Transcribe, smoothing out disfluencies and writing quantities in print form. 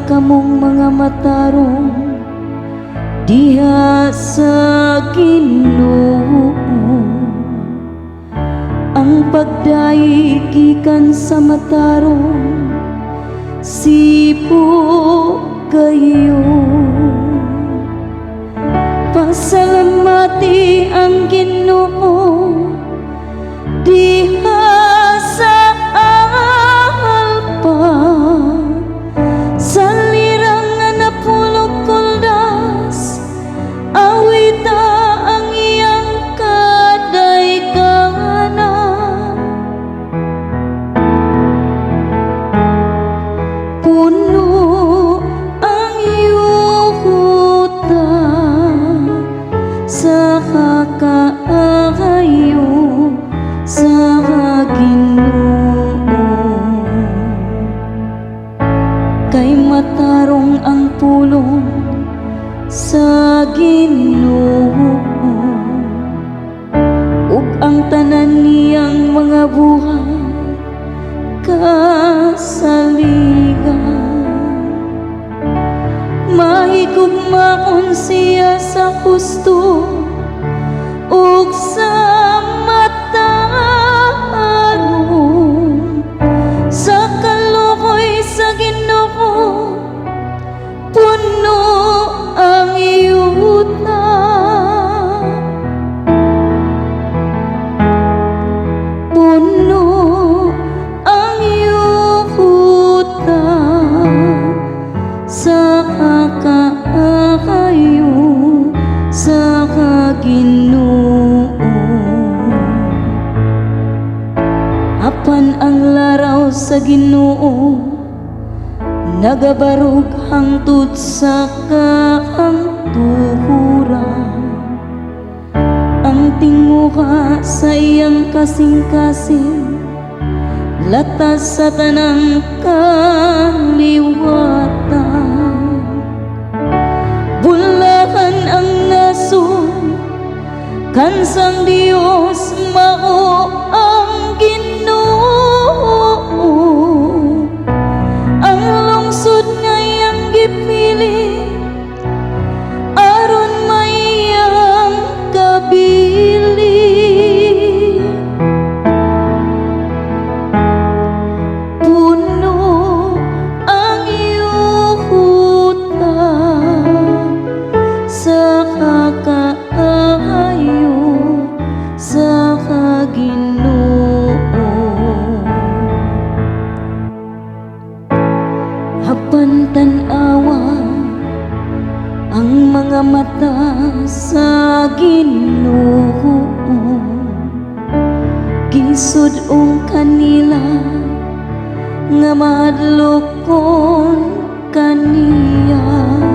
Kamong mga matarong diha sa Ginoo. Ang pagdayeg gikan sa matarong sipo kayo. Pasalamati ang Ginoo diha sa alpa, sa lirang nga napulog kuldas, awita ang iyang kadayganan. Puno ang yuta sa kakaayo sa Ginoo, kay matarong ang pulong sa Ginoo ug ang tanan niyang mga buhat kasaligan. Mahigugmaon siya sa husto ug sa matarong. Sa kaluoy sa Ginoo puno ang yuta. Puno ang yuta sa kakaayo sa Ginoo. Apan ang laraw sa Ginoo nagabarog hangtod sa kahangturan. Ang tinguha sa iyang kasing-kasing latas sa tanang kaliwatan. Bulahan ang nasod kansang Dios mao ang Ginoo, ang lungsod nga iyang gipili aron maiyang kabili. Puno ang yuta sa kakaayo sa Ginoo. Apan tan-awa ang mga mata sa Ginoo, gisud-ong kanila nga mahadlokon kaniya.